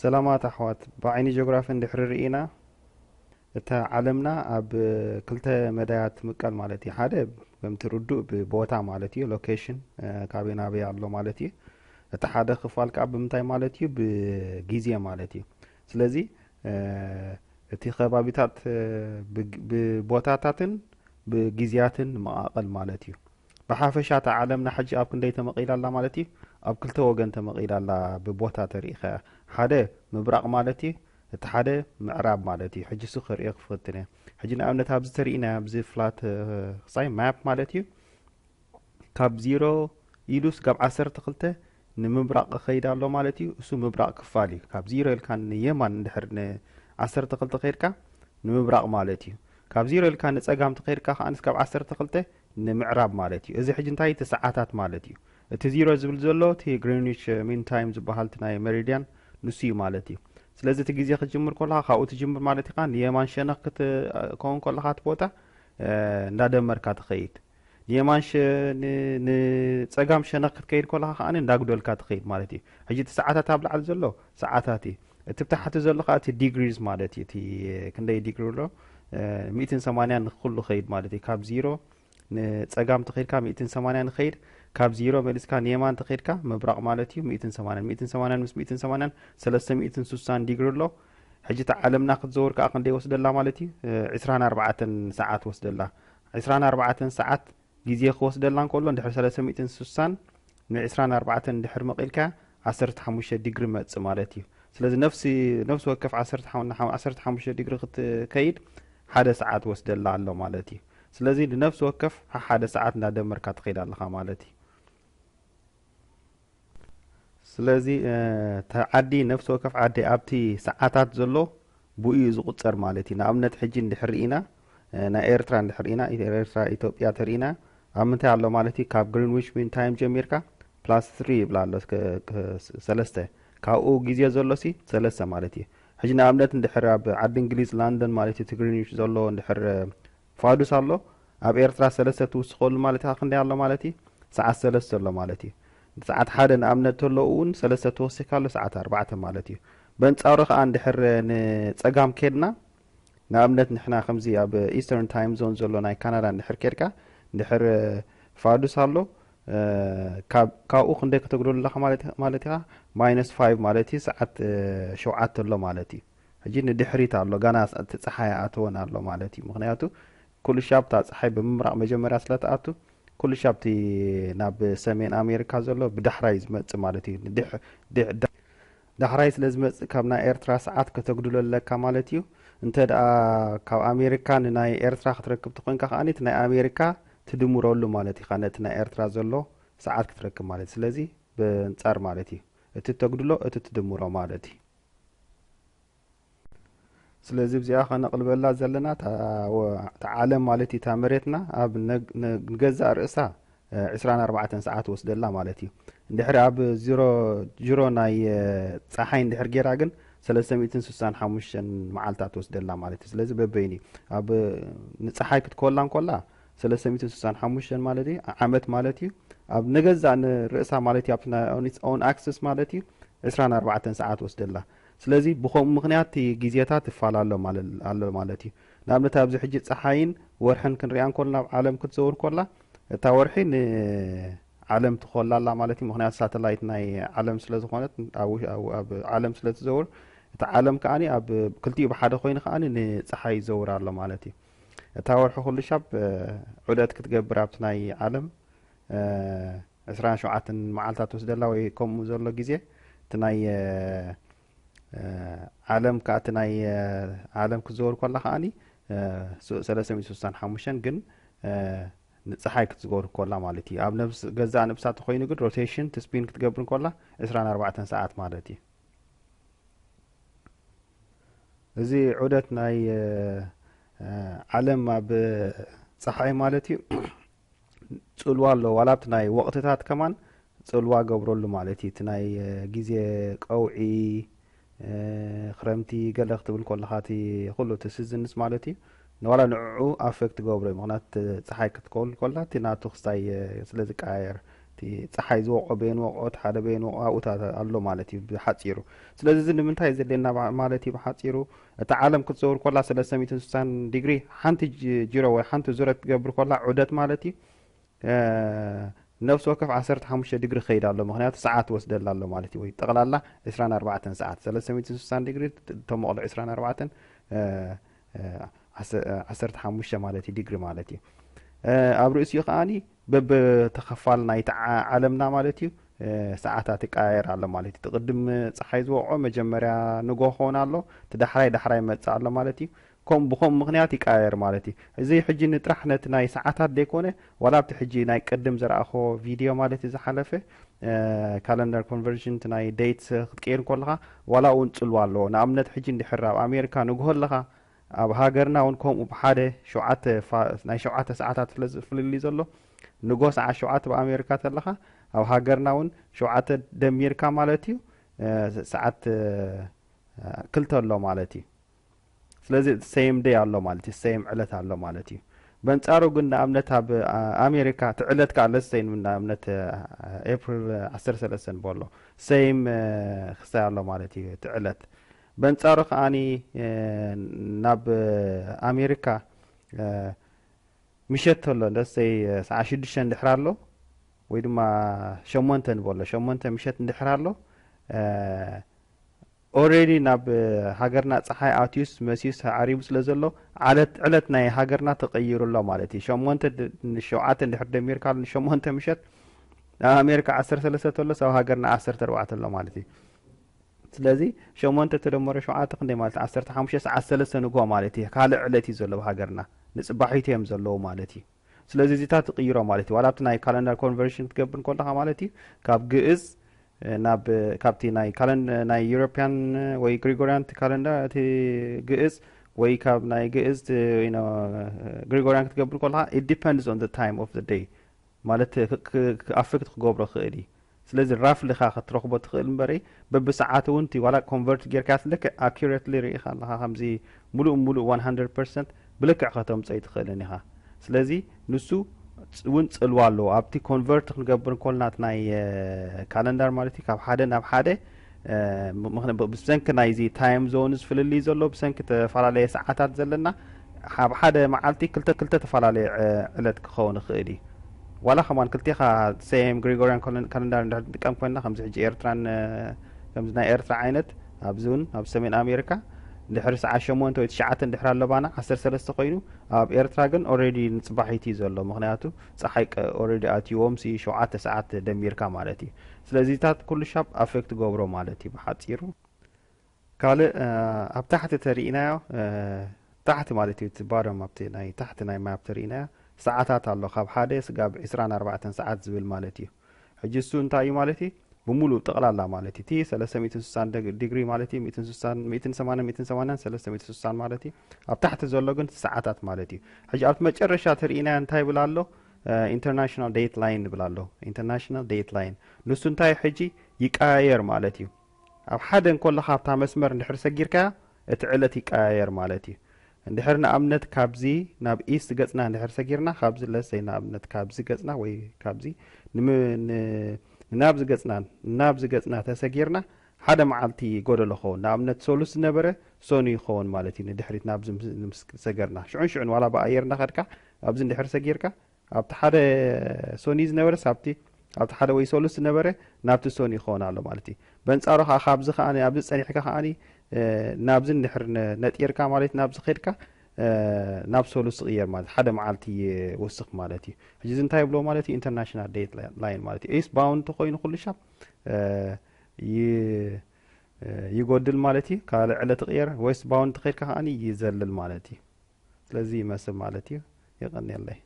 ሰላማት ኣሕዋት፣ ብዓይኒ ጂኦግራፊ እንድሕሪ ርኢና፣ እታ ዓለምና ኣብ ክልተ መዳያት ትምቀል ማለት እዩ። ሓደ፣ ከምቲ ርዱእ፣ ብቦታ ማለት እዩ፣ ሎኬሽን፣ እ፣ ካበይ ናበይ ኣሎ ማለት እዩ። እቲ ሓደ ክፋል ከዓ ብምንታይ ማለት እዩ? ብጊዜ ማለት እዩ። ስለዚ፣ እ፣ እቲ ከባቢታት፣ እ፣ ብግ-፣ ብቦታታትን ብጊዜያትን ንመቓቐል ማለት እዩ። ብሓፈሻ እታ ዓለምና ሕጂ ኣብ ክንደይ ተመቒላ ኣላ ማለት እዩ? ኣብ ክልተ ወገን ተመቒላ ኣላ። ብቦታ ተሪኢኻ፣ ሓደ ምብራቕ ማለት እዩ፣ እቲ ሓደ ምዕራብ ማለት እዩ። ሕጂ እሱ ክርእዮ ክፍትን እየ። ሕጂ ንኣብነት ኣብዚ ተሪኢና፣ ኣብዚ ፍላት፣ እ፣ ሳይ ማፕ ማለት እዩ፣ ካብ ዜሮ ኢሉ ስጋብ ዓሰርተ ክልተ ንምብራቕ ክኸይድ ኣሎ ማለት እዩ። እሱ ምብራቕ ክፋል እዩ። ካብ ዜሮ ኢልካ ንየማን እንድሕር ን ዓሰርተ ክልተ ከይድካ ንምብራቕ ማለት እዩ። ካብ ዜሮ ኢልካ ንጸጋም ተኸይድካ ከኣ ስጋብ ዓሰርተ ክልተ ንምዕራብ ማለት እዩ። እዚ ሕጂ እንታይ? እቲ ሰዓታት ማለት እዩ። እቲ ዜሮ ዝብል ዘሎ እቲ ግሪንዊች ሚን ታይም ዝበሃል እቲ ናይ መሪድያን ንሱ እዩ ማለት እዩ። ስለዚ እቲ ግዜ ክትጅምር ከለኻ ካብኡ ትጅምር ማለት ኢኻ። ንየማን ሸነኽ ክትከውን ከለኻ እቲ ቦታ፣ እ፣ እንዳደመርካ ትኸይድ። ንየማን ሸ-፣ ን-፣ ንጸጋም ሸነኽ ክትከይድ ከለኻ ከኣ እንዳጉደልካ ትኸይድ ማለት እዩ። ሕጂ እቲ ሰዓታት ኣብ ላዕሊ ዘሎ ሰዓታት እዩ። እቲ ብታሕቲ ዘሎ ከኣ እቲ ዲግሪዝ ማለት እዩ። እቲ ክንደይ ዲግሪ ኣሎ? እ፣ ሚእትን ሰማንያን ንኹሉ ኸይድ ማለት እዩ። ካብ ዜሮ ንጸጋም ተኸይድካ ሚእትን ሰማንያን ንኸይድ፣ ካብ ዜሮ መሊስካ ንየማን ተኸይድካ ምብራቕ ማለት እዩ። ሚእትን ሰማንያን፣ ሚእትን ሰማንያን ምስ ሚእትን ሰማንያን፣ ሰለስተ ሚእትን ስሳን ዲግሪ ኣሎ። ሕጂ እታ ዓለምና ክትዘውር ከኣ ክንደይ ወስደላ ማለት እዩ? እ፣ ዕስራን ኣርባዕተን ሰዓት ወስደላ። ዕስራን ኣርባዕተን ሰዓት ግዜ ክወስደላ እንከሎ፣ እንድሕር ሰለስተ ሚእትን ስሳን ንዕስራን ኣርባዕተን እንድሕር መቒልካ፣ ዓሰርተ ሓሙሽተ ዲግሪ መጽእ ማለት እዩ። ስለዚ ነፍሲ፣ ነፍሲ ወከፍ ዓሰርተ ሓሙሽተ፣ ዓሰርተ ሓሙሽተ ዲግሪ ክትከይድ ሓደ ሰዓት ወስደላ ኣሎ ማለት እዩ። ስለዚ ንነፍሲ ወከፍ ሓደ ሰዓት እንዳደመርካ ትኸይድ ኣለኻ ማለት እዩ። ስለዚ፣ እ፣ እታ ዓዲ፣ ነፍሲ ወከፍ ዓዲ ኣብቲ ሰዓታት ዘሎ ብኡ እዩ ዝቑጸር ማለት እዩ። ንኣብነት ሕጂ እንድሕር ርኢና፣ እ፣ ናይ ኤርትራ እንድሕር ርኢና፣ ኤርትራ፣ ኢትዮጵያ ተርኢና፣ ኣብ ምንታይ ኣሎ ማለት እዩ? ካብ ግሪንዊች ሚን ታይም ጀሚርካ ፕላስ ትሪ ይብላ ኣሎ፣ እስከ፣ ክ-፣ ሰለስተ። ካብኡ ግዜ ዘሎ ሲ ሰለስተ ማለት እዩ። ሕጂ ንኣብነት እንድሕር ኣብ ዓዲ እንግሊዝ ላንደን ማለት እዩ፣ እቲ ግሪንዊች ዘሎ እንድሕር፣ እ፣ ፋዱስ ኣሎ፣ ኣብ ኤርትራ ሰለስተ ትውስኸሉ ማለት ኢኻ፣ ክንደይ ኣሎ ማለት እዩ? ሰዓት ሰለስተ ኣሎ ማለት እዩ። ሰዓት ሓደ ንኣብነት ተሎ እውን ሰለስተ ተወሲኽካ ኣሎ ሰዓት ኣርባዕተ ማለት እዩ። በንጻሩ ከኣ እንድሕር ንጸጋም ኬድና፣ ንኣብነት ንሕና ከምዚ ኣብ ኢስተርን ታይም ዞን ዘሎ ናይ ካናዳ እንድሕር ኬድካ፣ እንድሕር ፋዱስ ኣሎ፣ እ፣ ካብ-፣ ካብኡ ክንደይ ከተጉደሉ ኣለኻ ማለት፣ ማለት ኢኻ? ማይነስ ፋይቭ ማለት እዩ፣ ሰዓት፣ እ፣ ሸውዓተ ኣሎ ማለት እዩ። ሕጂ ንድሕሪት ኣሎ፣ ጋና እቲ ጸሓይ ኣተወን ኣሎ ማለት እዩ። ምኽንያቱ ኩሉ ሻብ እታ ጸሓይ ብምብራቕ መጀመርያ ስለ ትኣቱ፣ ኩሉ ሻብ እቲ ናብ ሰሜን ኣሜሪካ ዘሎ ብዳሕራይ ዝመጽእ ማለት እዩ። ንድሕ-፣ ድሕ-፣ ዳ-፣ ዳሕራይ ስለ ዝመጽእ ካብ ናይ ኤርትራ ሰዓት ከተጉድሎ ኣለካ ማለት እዩ። እንተ ደኣ ካብ ኣሜሪካ ንናይ ኤርትራ ክትረክብ ተኾይንካ ከኣ እቲ ናይ ኣሜሪካ ትድምረሉ ማለት ኢኻ፣ ነቲ ናይ ኤርትራ ዘሎ ሰዓት ክትረክብ ማለት እዩ። ስለዚ ብንጻር ማለት እዩ። እቲ ተጉድሎ፣ እቲ ትድምሮ ማለት እዩ። ስለዚ እዚኣ ከነቕልበላ ዘለና እታ ወ-፣ እታ ዓለም ማለት እዩ፣ እታ መሬትና ኣብ ነግ-፣ ነግ-፣ ንገዛእ ርእሳ፣ እ፣ ዕስራን ኣርባዕተን ሰዓት ወስደላ ማለት እዩ። እንድሕሪ ኣብ ዜሮ፣ ጅሮ ናይ፣ እ፣ ጸሓይ እንድሕር ጌራ ግን ሰለስተ ሚእትን ስሳን ሓሙሽተን መዓልታት ወስደላ ማለት እዩ። ስለዚ በበይኑ እዩ። ኣብ፣ እ፣ ንጸሓይ ክትኮላ እንኮላ ሰለስተ ሚእትን ስሳን ሓሙሽተን ማለት እዩ፣ ዓመት ማለት እዩ። ኣብ ንገዛእ ንርእሳ ማለት እዩ፣ ኣብቲ ናይ on its own axis ማለት እዩ፣ ዕስራን ኣርባዕተን ሰዓት ወስደላ። ስለዚ ብኸምኡ ምኽንያት እቲ ግዜታት ይፈላለ ማለ-፣ ኣሎ ማለት እዩ። ንኣብነት ኣብዚ ሕጂ ጸሓይን ወርሕን ክንሪኣ እንኮልና፣ ኣብ ዓለም ክትዘውር ኮላ፣ እታ ወርሒ ንዓለም ትኾላ ኣላ ማለት እዩ። ምኽንያቱ ሳተላይት ናይ ዓለም ስለ ዝኾነት፣ ኣብ ውሽ-፣ ኣብ፣ ኣብ ዓለም ስለ ትዘውር፣ እቲ ዓለም ከኣኒ ኣብ ክልቲኡ ብሓደ ኮይኑ ከኣኒ ንጸሓይ ይዘውር ኣሎ ማለት እዩ። እታ ወርሒ ኩሉ ሻብ፣ እ፣ ዑደት ክትገብር ኣብቲ ናይ ዓለም፣ እ፣ ዕስራን ሸውዓተን መዓልታት ትወስደላ ወይ ከምኡ ዘሎ ግዜ፣ እቲ ናይ፣ እ፣ እ፣ ዓለም ከኣ፣ እቲ ናይ፣ እ፣ ዓለም ክትዘውር ከላ ከኣኒ፣ እ፣ ሱ-፣ ሰለስተ ሚእቲ ስሳን ሓሙሽተን ግን፣ እ፣ ንጸሓይ ክትዝወር ከላ ማለት እዩ። ኣብ ነብስ-፣ ገዛእ ነብሳ ተኾይኑ ግን ሮቴሽን፣ እቲ ስፒን ክትገብር ከላ ዕስራን ኣርባዕተን ሰዓት ማለት እዩ። እዚ ዑደት ናይ፣ እ፣ እ፣ ዓለም ኣብ ጸሓይ ማለት እዩ። ጽልዋ ኣለዎ። ዋላ ኣብቲ ናይ ወቕትታት ከማን ጽልዋ ገብረሉ ማለት እዩ። እቲ ናይ፣ እ፣ ግዜ ቀውዒ፣ እ፣ ክረምቲ ገለ ክትብል ከለኻ፣ እቲ ኩሉ እቲ ስዝንስ ማለት እዩ። ንዋላ ንዕዑ ኣፌክት ገብሮ እዩ። ምኽንያቱ እቲ ጸሓይ ክትከውል ከላ፣ እቲ ናቱ ክስታይ፣ እ፣ ስለ ዝቀያየር፣ እቲ እቲ ፀሓይ ዝወቕዖ በየን ወቕዖ፣ እቲ ሓደ በየን ወቕዖ ኣብኡታት ኣሎ ማለት እዩ ብሓፂሩ። ስለዚ እዚ ንምንታይ እዩ ዘድልየና ባ- ማለት እዩ ብሓፂሩ? እታ ዓለም ክትዘውር ከላ ሰለስተ ሚእትን ስሳን ዲግሪ ሓንቲ ጂ- ጂሮ ወይ ሓንቲ ዙረት ክትገብር ከላ ዑደት ማለት እዩ እ፣ ነፍሲ ወከፍ ዓሰርተ ሓሙሽተ ዲግሪ ክኸይድ ኣሎ፣ ምክንያቱ ሰዓት ወስደላ ኣሎ ማለት እዩ። ወይ ጠቕላላ ዕስራን ኣርባዕተን ሰዓት፣ ሰለስተ ሚእትን ስሳን ዲግሪ ተመቕሎ ዕስራን ኣርባዕተን እ፣ እ፣ ዓሰርተ ሓሙሽተ ማለት እዩ ዲግሪ ማለት እዩ። እ፣ ኣብ ርእሲኡ ከዓኒ በብተኸፋል ናይቲ ዓ- ዓለምና ማለት እዩ እ፣ ሰዓታት ይቀያየር ኣሎ ማለት እዩ። እቲ ቅድም ፀሓይ ዝወቕዖ መጀመርያ ንጎ ክኸውን ኣሎ፣ እቲ ዳሕራይ ዳሕራይ ይመፅእ ኣሎ ማለት እዩ። ከም ብኸም ምክንያት ይቀያየር ማለት እዩ። እዚ ሕጂ ንጥራሕ ነቲ ናይ ሰዓታት ዘይኮነ ዋላ ኣብቲ ሕጂ ናይ ቅድም ዝረኣኹዎ ቪድዮ ማለት እዩ ዝሓለፈ calendar conversion ናይ date ክትቀይር ከለኻ ዋላ እውን ፅልዋ ኣለዎ። ንኣብነት ሕጂ እንድሕር ኣብ ኣሜሪካ ንግሆ ኣለኻ ኣብ ሃገርና እውን ከምኡ ብሓደ ሸውዓተ ፋ- ናይ ሸውዓተ ሰዓታት ስለ ዝፍልልይ ዘሎ ንጎ ሰዓት ሸውዓተ ኣብ ኣሜሪካ ተለኻ ኣብ ሃገርና እውን ሸውዓተ ደሚርካ ማለት እዩ እ፣ ሰዓት እ፣ ክልተ ኣሎ ማለት እዩ። ስለዚ same day ኣሎ ማለት እዩ፣ same ዕለት ኣሎ ማለት እዩ። በንጻሩ ግን ንኣብነት ኣብ ኣ- ኣሜሪካ እቲ ዕለት ከዓ ለሰይን ንኣብነት እ፣ ኤፕሪል ዓሰርተ ሰለስተ ንበሎ same እ፣ ክሳይ ኣሎ ማለት እዩ እቲ ዕለት። በንጻሩ ከዓኒ እ፣ ናብ እ፣ ኣሜሪካ እ፣ ምሸት ተሎ ለሰይ ሰዓ ሽዱሽተ እንድሕር ኣሎ ወይ ድማ ሸሞንተ ንበሎ ሸሞንተ ምሸት እንድሕር ኣሎ እ፣ already ናብ ሃገርና ፀሓይ ኣትዩስ መሲዩስ ዓሪቡ ስለ ዘሎ ዓለት ዕለት ናይ ሃገርና ተቐይሩ ኣሎ ማለት እዩ። ሸሞንተ ድ- ንሸውዓተ እንድሕር ደሚርካ ንሸሞንተ ምሸት ኣብ ኣሜሪካ ዓሰርተ ሰለስተ ተሎ ኣብ ሃገርና ዓሰርተ ኣርባዕተ ኣሎ ማለት እዩ። ስለዚ ሸሞንተ ተደመረ ሸውዓተ ክንደይ ማለት ዓሰርተ ሓሙሽተ ሰዓት ሰለስተ ንግሆ ማለት እዩ። ካልእ ዕለት እዩ ዘሎ ኣብ ሃገርና ንፅባሒቱ እዮም ዘለዉ ማለት እዩ። ስለዚ እዚታት ይቕይሮ ማለት እዩ። ዋላ ኣብቲ ናይ calendar conversion ክትገብር ከለኻ ማለት እዩ ካብ ግእዝ ናብ ካብቲ ናይ ካለን ናይ European ወይ Gregorian calendar እቲ ግእዝ ወይ ካብ ናይ ግእዝ Gregorian ክትገብር ከለካ it depends on the time of the day ማለት affect ክገብሮ ክእል እዩ። ስለዚ ራፍሊ ኢኻ ክትረኽቦ ትኽእል እምበሪ በብሰዓት እውን እቲ ዋላ convert ጌርካ ልክዕ accurately ርኢኻ ኣለኻ ከምዚ ሙሉእ ሙሉእ one hundred percent ብልክዕ ከተምፀ ኣይትኽእልን ኢኻ። ስለዚ ንሱ እውን ፅልዋ ኣለዎ ኣብቲ convert ክንገብር እንኮልና እቲ ናይ calendar ማለት እዩ ካብ ሓደ ናብ ሓደ ብሰንኪ ናይዚ time zone ዝፍልልይ ዘሎ ብሰንኪ ተፈላለየ ሰዓታት ዘለና ኣብ ሓደ መዓልቲ ክልተ ክልተ ተፈላለየ ዕለት ክኸውን ይኽእል እዩ። ዋላ ከማን ክልቴኻ same Gregorian calendar እንድሕር ትጥቀም ኮይንና ከምዚ ሕጂ ኤርትራን ከምዚ ናይ ኤርትራ ዓይነት ኣብዚ እውን ኣብ ሰሜን ኣሜሪካ ድሕሪ ሰዓት ሸሞንተ ወይ ትሽዓተ እንድሕር ኣለባና ዓሰርተ ሰለስተ ኮይኑ ኣብ ኤርትራ ግን already ንፅባሒት እዩ ዘሎ። ምክንያቱ ፀሓይ already ኣትይዎም ሲ ሸውዓተ ሰዓት ደሚርካ ማለት እዩ። ስለዚታት ኩሉ ሻብ affect ገብሮ ማለት እዩ ብሓፂሩ። ካልእ ኣብ ታሕቲ ተሪኢናዮ ታሕቲ ማለት እዩ እቲ bottom ኣብቲ ናይ ታሕቲ ናይ map ተሪኢናዮ ሰዓታት ኣሎ ካብ ሓደ ስጋብ ዕስራን ኣርባዕተን ሰዓት ዝብል ማለት እዩ። ሕጂ እሱ እንታይ እዩ ማለት እዩ? ብሙሉእ ጠቕላላ ማለት እዩ እቲ ሰለስተ ሚእትን ስሳን ዲግሪ ማለት እዩ ሚእትን ስሳን ሚእትን ሰማንያን ሚእትን ሰማንያን ሰለስተ ሚእትን ስሳን ማለት እዩ። ኣብ ታሕቲ ዘሎ ግን ሰዓታት ማለት እዩ። ሕጂ ኣብቲ መጨረሻ ተሪኢናዮ እንታይ ይብል ኣሎ? International date line ይብል ኣሎ። International date line ንሱ እንታይ ሕጂ ይቀያየር ማለት እዩ። ኣብ ሓደ እንኮለኻ ኣብታ መስመር እንድሕር ሰጊርካያ እቲ ዕለት ይቀያየር ማለት እዩ። እንድሕር ንኣብነት ካብዚ ናብ east ገጽና እንድሕር ሰጊርና ካብዚ ለሰይ ንኣብነት ካብዚ ገጽና ወይ ካብዚ ንናብዚ ገጽና ናብዚ ገጽና ተሰጊርና ሓደ መዓልቲ ጎደሎ ክኸውን ንኣብነት ሰሉስ ዝነበረ ሰኑ ይኸውን ማለት እዩ። ንድሕሪት ናብዚ ምስ ሰገርና ሽዑን ሽዑን ዋላ ብኣየር እናኸድካ ኣብዚ እንድሕር ሰጊርካ ኣብቲ ሓደ ሶኒ ዝነበረስ ኣብቲ ኣብቲ ሓደ ወይ ሶሉስ ዝነበረ ናብቲ ሶኒ ይኸውን ኣሎ ማለት እዩ። በንጻሩ ከዓ ካብዚ ከዓ ኣብዚ ጸኒሕካ ከዓ ናብዚ እንድሕር ነጢርካ ማለት ናብዚ ከድካ ናብ ሶሉስ ይቕየር ማለት ሓደ መዓልቲ ይውስኽ ማለት እዩ። ሕጂ እዚ እንታይ ይብሎ ማለት እዩ? International date line ማለት እዩ። East bound ተኮይኑ ኩሉ ሻብ ይጎድል ማለት እዩ። ካልእ ዕለት ይቕየር። West bound ተኸድካ ከዓ ይዘልል ማለት እዩ። ስለዚ ይመስል ማለት እዩ። የቐንየለይ።